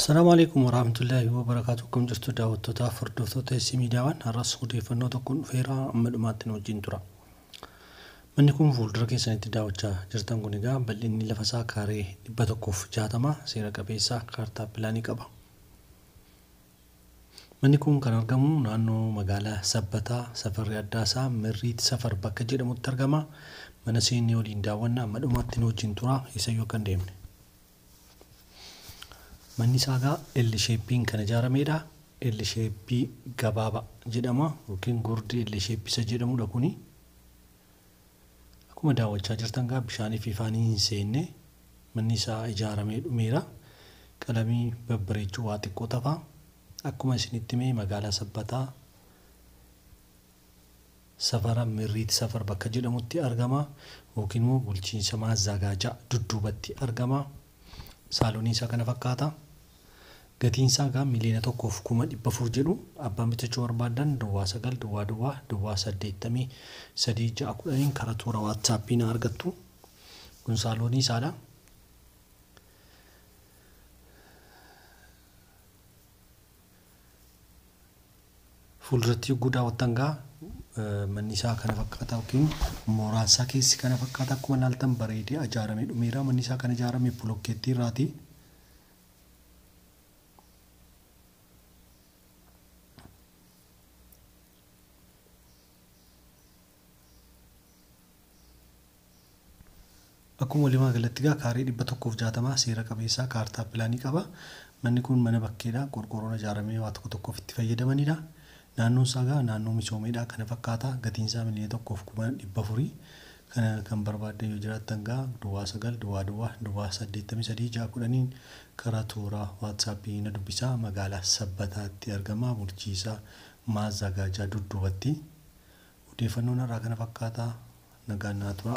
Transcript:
Assalaamu alaikum warahmatullaahi wabarakaatu. Akkam jirtu daawwattootaaf hordoftoota SC Miidiyaawwan? Har'as odeeffannoo tokkoon dhufeera, amma dhumaatti nu wajjin tura. Manni kun fuuldura keessanitti daawwachaa jirtan kun egaa bal'inni lafa isaa kaaree 160, seera qabeessa, kaartaa pilaanii qaba. Manni kun kan argamu naannoo magaalaa Sabbataa, safarri addaasaa Mirriit Safar bakka jedhamutti argama. Mana seennee waliin daawwanna, amma dhumaatti nu wajjin tura, eessayyuu akka hin deemne. Manni isaa egaa L shape'n kan ijaaramedha. L shape gabaabaa jedhama yookiin gurdii L shape isa jedhamudha kuni. Akkuma daawwachaa jirtan egaa bishaanii fi ifaanii hin seenne, manni isaa ijaaramee dhumeera. Qalamii babbareechuu waa xiqqoo tafa. Akkuma isinitti hime magaalaa Sabbataa, safara Mirriit Safar bakka jedhamutti argama yookiin immoo bulchiinsa Maazzaagaajaa dudduubatti argama. Saaloonii isaa kana fakkaata. Gatiin isaa egaa 1,400,000 jedhu. Abbaan bitachuu barbaadan 09 00 00 83 6 10 karaa toora WhatsAppii na argattu. Kun saaloonii isaadha. Fuulduratti yogguu daawwattan egaa manni isaa kana fakkaata yookiin mooraan isaa keessi kana fakkaata. Akkuma ilaaltan bareedee ijaaramee dhumeera. Manni isaa kan ijaarame bulokkeettii irraati. Akkuma walumaa galatti egaa kaaree 160, seera qabeessaa, kaartaa pilaanii qaba. Manni kun mana bakkeedha. Qorqoorroon ijaaramee waa tokko tokkoof itti fayyadamanidha. Naannoon isaa egaa naannoo misoomeedha. Kana fakkaata. Gatiin isaa 1,400,000. Kana kan barbaaddan yoo jiraattan egaa 09 00 00 83 6 10 karaa toora WhatsAppii na dubbisaa. Magaalaa Sabbataatti argama. Bulchiinsa Maazzaagaajaa dudduubatti. Odeeffannoon har'aa kana fakkaata. Nagaan naa tura.